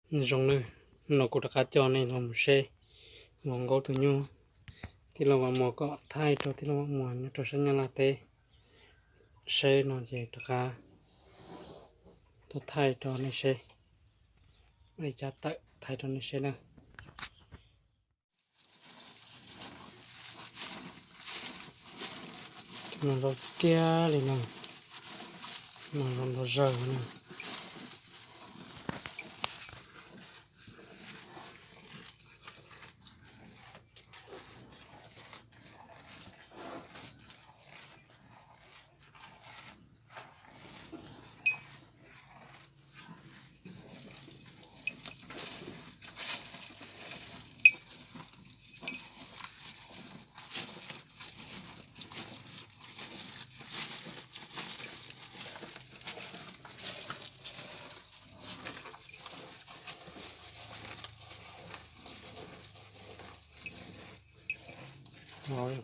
Nyob zoo nawb, no kuv rov qab coj nej los mus saib Vam Nkaub tus nyuj tij laug Vam Muas kom thaij rau tij laug Vam Muas nyob rau sab Nyab Laj teb saib no ces rov qab tuaj thaij rau nej saib, ua li cas tawm thaij rau nej saib na. Mas zoo kiag li no, mas zoo nrov zawg na.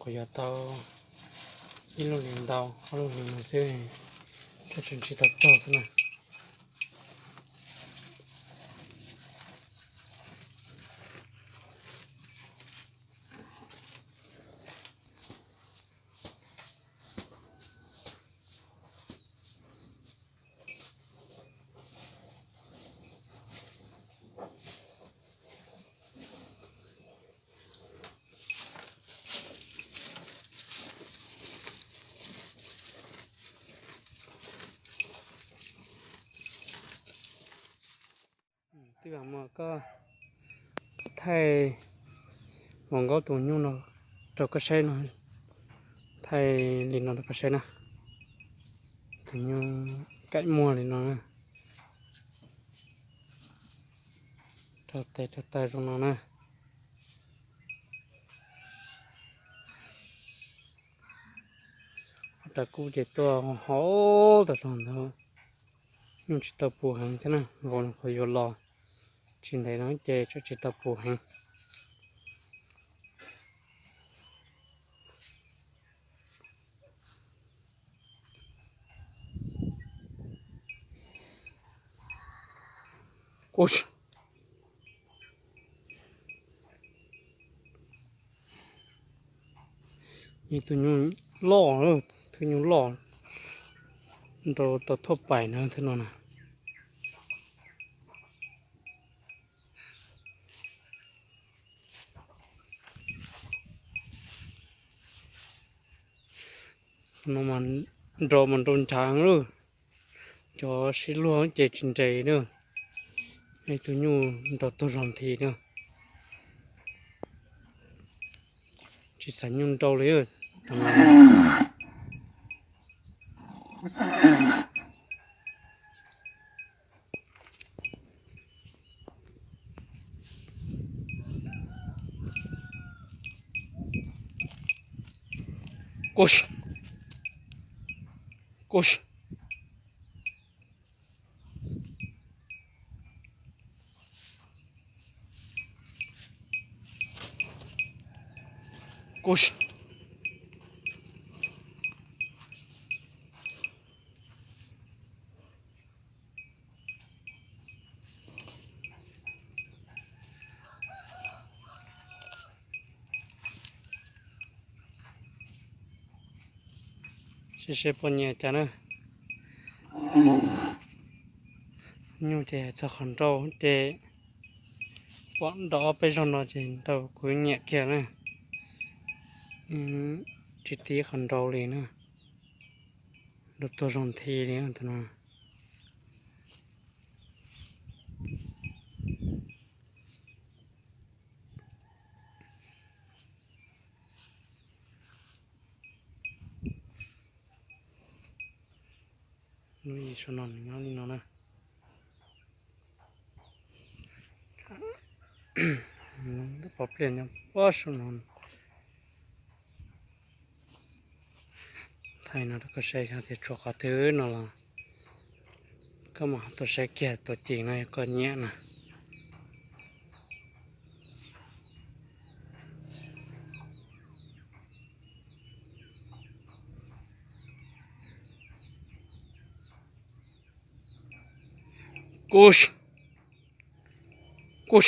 Qhov yuav tau ib lub hlis ntau ob lub hlis no xwb, tseem tsis tau tog xwb na. Twb vam muas koj thaij Vam Nkaub tus nyuj no rau koj saib no, thaij li no rau koj saib na. Tus nyuj kaim muag li no na, rau tes rau taw zoo no na. Rau kub ces tuaj hauv tas zog ntawd, nyuj tsis tau puv heev thiab na, vauv qhuav yuav los tsis ntev no ces tseem tsis tau puv heev. Tus nyuj loj, tus nyuj loj nrau tau thuaj pais na, tus no na. No mas nrau mas nrau nrhav lawm, cov sib luag ces tsis nres na. Tus nyuj nrau tuag zog nthi na, tsis xav nyuj nrau li. Seb seb puas nyiam cas na. Nyuj ces txog qhov nrau ces pom nrau ob peb zaug no ces nrau kuv nyiam kiag na. Tsis tib qhov nrau li na, nrau tuag zog nthi li tus no. Lub yim saum no nws nyob li no na. Pov pliaj nyob pob saum no. Thaij no rau koj saib xyov tias tshuav qhov twg no los koj mam tuaj saib kiag tuam ceem no yog koj nyiam na. Kuv, kuj